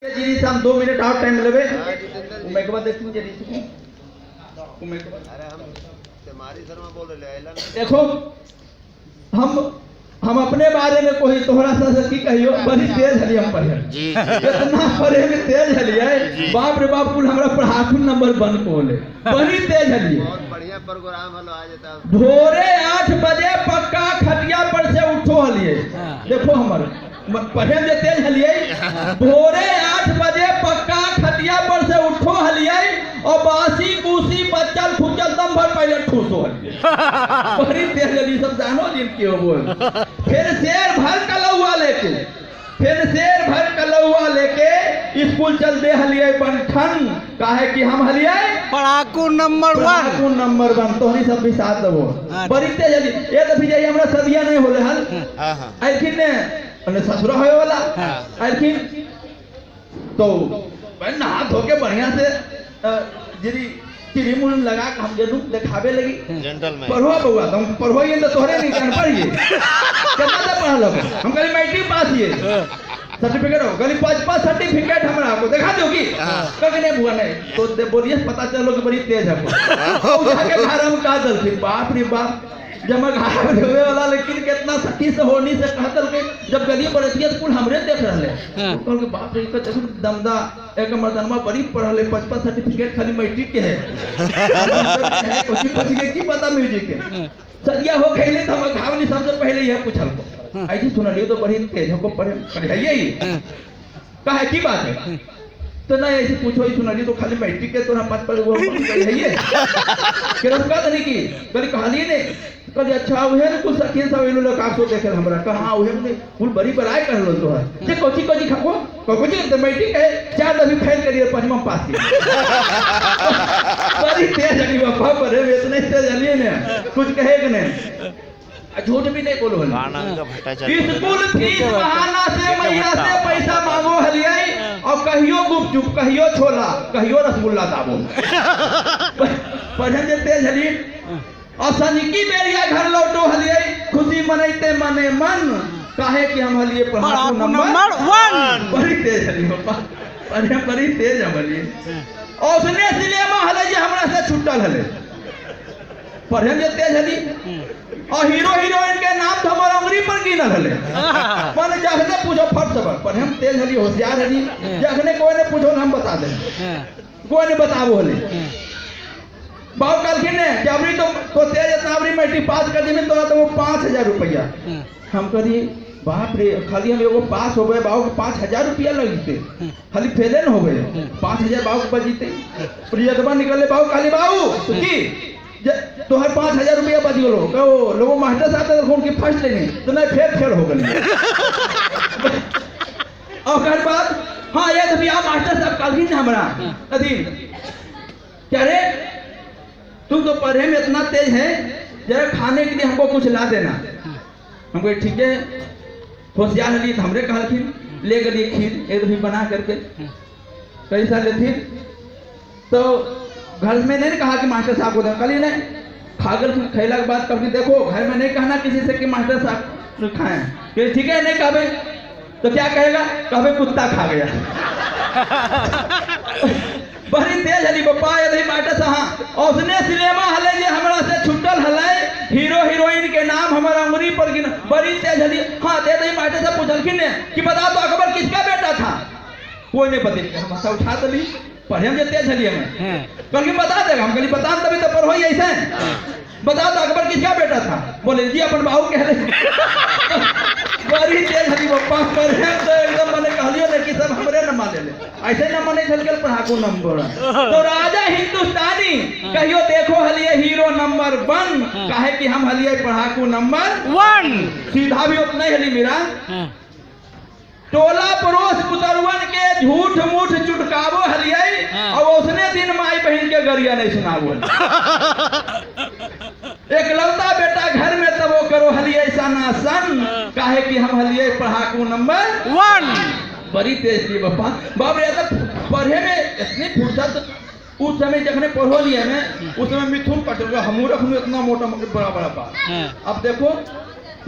जी से हम 2 मिनट और टाइम लेबे। उमेकवा देखू जरी से उमेकवा। अरे, हम तुम्हारी शर्मा बोल रहे हैं। देखो, हम अपने बारे में कोई तोहरा से की कहियो, बड़ी तेज हलिए हम पढ़े। जी जी इतना पढ़े में तेज हलिए, बाप रे बाप, कुल हमरा पढ़ाकू नंबर 1 को होले। बड़ी तेज हलिए। बहुत बढ़िया प्रोग्राम हलो आज तब। भोरे 8 बजे पक्का खटिया पर से उठो हलिए। देखो, हमर पढ़े में जे तेज हलिए, भोरे 8 बजे पक्का खटिया पर से उठो हलिए और बासी कुसी बच्चल खुचल दम भर पहले ठूसो हलिए। बड़ी तेज हलिए, सब जानो दिन की हो बोल। फिर शेर भर कलौआ लेके, फिर शेर भर कलौआ लेके स्कूल चल दे हलिए बनठन, काहे कि हम हलिए पढ़ाकू नंबर 1। पढ़ाकू नंबर 1। तोहनी सब भी साथ देबो। बड़ी तेज हली। ये तो भी हमरा सदिया नहीं होले हल। हाँ हाँ अइलखिन ने अने ससुरा होए वाला। अइलखिन तो भाई नहा धो के बढ़िया से जरी क्रीम उरीम लगा के हम जरूर दिखावे लगी। जेंटलमैन। पढ़ो बउआ, तो हम पढ़ो ही तो तोहरे नहीं जान पढ़िए। कितना तक पढ़ल हो? हम कहली मैट्रिक पास हिए। सर्टिफिकेट हो? कहली पाँच पाँच सर्टिफिकेट हमरा को दिखा दो की। कह नहीं बुआ, नहीं तो दे बोलिए, पता चलो कि बड़ी तेज है। को उठा के घर हम का दलथिन, बाप रे बाप, जब मैं घाव धोवे वाला, लेकिन कितना सखी से होनी से कह दल के जब गली पर तो कुल हमरे देख रहले। कहल के बाप रे, इकर देखो दमदा एक मर्दनमा बड़ी पढ़ल है, 55 सर्टिफिकेट खाली मैट्रिक के है। कोची कोची के की पता म्यूजिक के सदिया हो गई। तो हम घाव नहीं, सबसे पहले यह पूछल को ऐसी सुनलियो तो बड़ी तेज हो को पढ़े पढ़ाइए ही कहे की बात है। तो ना ऐसे पूछो ही सुनलियो तो खाली मैट्रिक के तोरा पाँच पर वो पढ़ाइए के रस का नहीं की। कहली कहलिए ने, कहली अच्छा उहे ने कुछ सखी सब एलो लोग आपको देखे हमरा कहा उहे ने कुल बड़ी बड़ाई कर लो तो है जे कोची कोची खाको कोची तो मैट्रिक है, चार दफी फेल करिए, पांचवा पास की। बड़ी तेज हली बापा, पढ़े में इतने तेज हली ने कुछ कहे के नहीं, झूठ भी नहीं बोलो हली। आनंद भट्टाचार्य। स्कूल फीस बहाना से मैया से पैसा मांगो हलियाई और कहियो गुपचुप, कहियो छोला, कहियो रसगुल्ला दाबो। पढ़े जे तेज हली और सनिकी बेरिया घर लौटो हलियाई खुशी मनैते मने मन, काहे कि हम हलिए पढ़ाकू पढ़ाकू नंबर नंबर 1। बड़ी तेज हली पापा, पढ़े बड़ी तेज हम हलिए। और उसने सिनेमा हले जे हमरा से छुटल हले। पढ़े में जे तेज हली और हीरो हीरोइन के नाम तो हमारे उंगली पर गिनल हले। मन जखने पूछो फट से पढ़े हम तेज हली, होशियार हली। जखने कोई ने पूछो हम बता दे, कोई ने बताबो हले। बाबू कहलखिन ने कि अबरी तो तेज इतना, अबरी मैट्रिक पास कर दी तोरा तो वो 5,000 रुपया। हम कहली बाप रे, खाली हम एगो पास हो गए, बाबू के 5,000 रुपया लग जते, खाली फेले न हो गए, 5,000 बाबू के बच जते। रिजल्टवा निकलले, बाबू कहली बाबू तो की तोहर 5,000 रुपया बच गेलो। कहो लोगो मास्टर साहब तो उनकी फर्स्ट लेनी तो नहीं फेल फेल हो गई। और ओकर बाद हाँ ये तो भैया मास्टर साहब कहलखिन हमरा अथी क्या रे, तुम तो पढ़े में इतना तेज है, जरा खाने के लिए हमको कुछ ला देना। हमको ठीक है, होशियार हली तो हमरे कहलखिन। ले गलिए खीर एक भी बना करके कैसा लेथिन तो घर में नहीं कहा कि मास्टर साहब को दे। कहलिए नहीं खा कर खैला के बाद कभी देखो, घर में नहीं कहना किसी से कि मास्टर साहब खाए। कि ठीक है, नहीं कहबे तो क्या कहेगा? कहबे कुत्ता खा गया। बड़ी तेज हली बप्पा। यदि मास्टर साहब हाँ और उसने सिनेमा हले जे हमरा से छुटल हले, हीरो हीरोइन के नाम हमारा उंगली पर गिन, बड़ी तेज हली। हाँ दे दही मास्टर साहब पूछलखिन ने कि बता तो अकबर किसका बेटा था? कोई नहीं बतेलकै। हम माथा उठा दली, पढ़े में जे तेज हली हमें। कहलखिन बता देगा। हम कहली बता तभी तो पढ़ो ही ऐसे। बता तो अकबर किसका बेटा था? बोले जी अपन बाबू के हले। बड़ी तेज हली बप्पा पढ़े तो एकदम। मैंने कहलियो ने कि सब हमरे न माने ले, ऐसे न माने चल गेल पढ़ाकू नंबर। तो राजा हिंदुस्तानी कहियो देखो हलिए हीरो नंबर 1, काहे कि हम हलिए पढ़ाकू नंबर 1। सीधा भी उतना ही हली मेरा। टोला पड़ोस पुतरुअन के झूठ मूठ चुटकाबो हलियै और उसने दिन माई बहन के गरिया नहीं सुनाबो। एकलौता बेटा घर में तब वो करो हलियै सना सन, काहे कि हम हलियै पढ़ाकू नंबर 1। बड़ी तेज थी बापा। बाप रे, तो पढ़े में इतनी फुर्सत। उस समय जखने पढ़ो लिए मैं, उस समय मिथुन कटल हमू रखनू इतना मोटा मोटा बड़ा बड़ा बाल। अब देखो,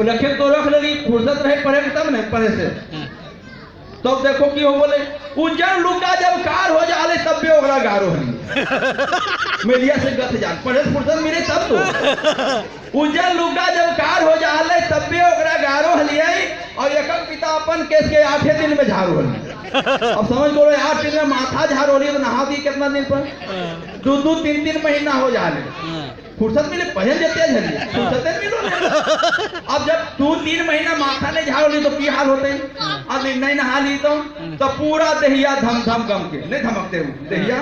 रखे तो रख लेली, फुर्सत रहे पढ़े के तब ने पढ़े से। तब देखो की हो बोले उज्जर लुगा जब कार हो जाले तब भी ओकरा गारो हली मेलिया से गथ जान पढ़े फुर्सत मिले तब तो उज्जर लुगा जब कार हो जाले तब भी ओकरा गारो हलियै। और एकम पिता अपन केस के 8 दिन में झाड़ू हली। अब समझ बोलो 8 दिन में माथा झाड़ू हली तो नहा दी कितना दिन पर 2-2 3-3 महीना हो जाले। फुर्सत मिले पहले देते झलिए फुर्सत मिलो नहीं। अब जब 2-3 महीना माथा नहीं झाड़ू ली तो की हाल होते। अब नहीं नहा ली तो पूरा दहिया धम धम गम के नहीं धमकते हो दहिया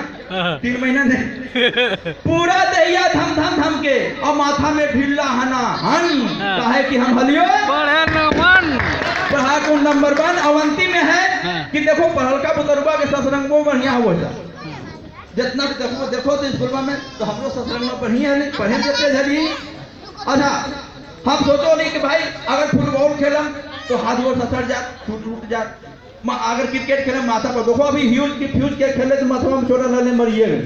3 महीना नहीं पूरा दहिया धम धम धम के और माथा में ढिल्ला हना हन काहे कि हम हलियो पढ़े नमन पढ़ाकू नंबर 1। अवंती में है कि देखो पढ़लका बुतरुआ के ससरंगो बढ़िया हो जा जितना भी देखो देखो तो स्कूल में तो हमरो ससरंगो बढ़िया है पढ़े जते झली। अच्छा हम सोचो नहीं कि भाई अगर फुटबॉल खेलम तो हाथ गोड़ ससर जात टूट टूट जात, अगर क्रिकेट खेलम माथा पर देखो अभी ह्यूज की फ्यूज के खेले तो माथा में चोटा लगले मरिए गए।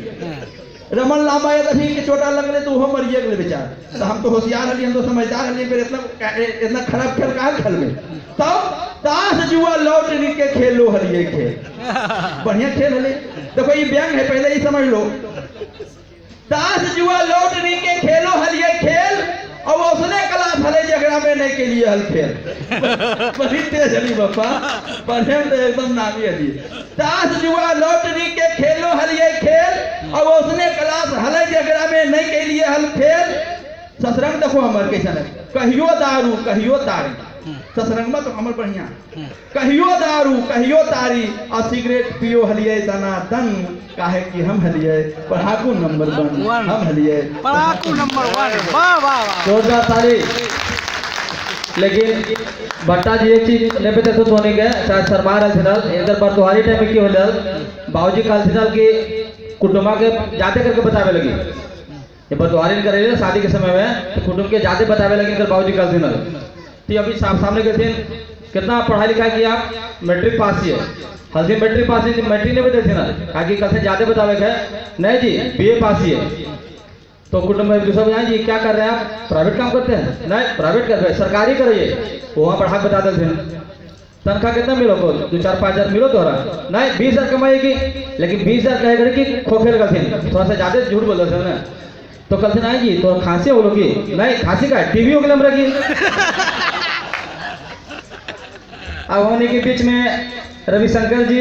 रमन लांबा या अभी के चोटा लगले तो वो मरिए गए बेचारा। तो हम तो होशियार हली हम तो समझदार हली फिर इतना इतना खराब खेल कहाँ खेलबे। तब ताश जुआ लॉटरी के खेलो हलिए खेल बढ़िया खेल हले। देखो ये व्यंग है पहले ही समझ लो। ताश जुआ लॉटरी के खेलो हलिए खेल और उसने क्लास हले जगरा में नहीं के लिए हल खेल बड़ी तेज हली बापा पढ़े तो एकदम नामी हली। ताश जुआ लॉटरी के खेलो हलिए खेल और उसने क्लास हले जगरा में नहीं के लिए हल खेल। ससरंग देखो हमर कैसन है कहियो दारू कहियो तारी ससरंगमा तो हमर बढ़िया कहियो दारू कहियो तारी और सिगरेट पियो हलिए तना तन काहे कि हम हलिए पढ़ाकू नंबर 1 हम हलिए पढ़ाकू नंबर 1। वाह वाह वाह जोरदार ताली। लेकिन भट्टा जी एक चीज नहीं पता तो धोनी के शायद शर्मा रहे थे इधर पर तुम्हारी टाइम में की होल बाबूजी कहल कि कुटुम्बा के जाते करके बतावे लगी ये बतवारी करे शादी के समय में तो कुटुम्ब के जाते बतावे लगी इनकर बाबूजी कहल तो अभी सामने के दिन कितना पढ़ाई लिखाई किया आप मैट्रिक पास ही है हल्दी मैट्रिक पास ही मैट्रिक नहीं बताते ना आगे कल से ज़्यादा बतावे के नहीं जी बीए पास ही है। तो कुटुंब में दूसरा बताएं जी क्या कर रहे हैं आप प्राइवेट काम करते हैं नहीं प्राइवेट कर रहे हैं सरकारी करिए वहाँ पढ़ा के बता देते हैं तनख्वाह कितना मिलो को 2-4-5 हज़ार मिलो तो रहा नहीं 20,000 कमाएगी लेकिन 20,000 कहे करे कि खोखे लगल थोड़ा सा ज़्यादा झूठ बोल रहे थे ना। तो कल से नहीं जी तो खांसी हो लोगी नहीं खांसी का टीवी हो गया हमरा की। अब होने के बीच में रविशंकर जी।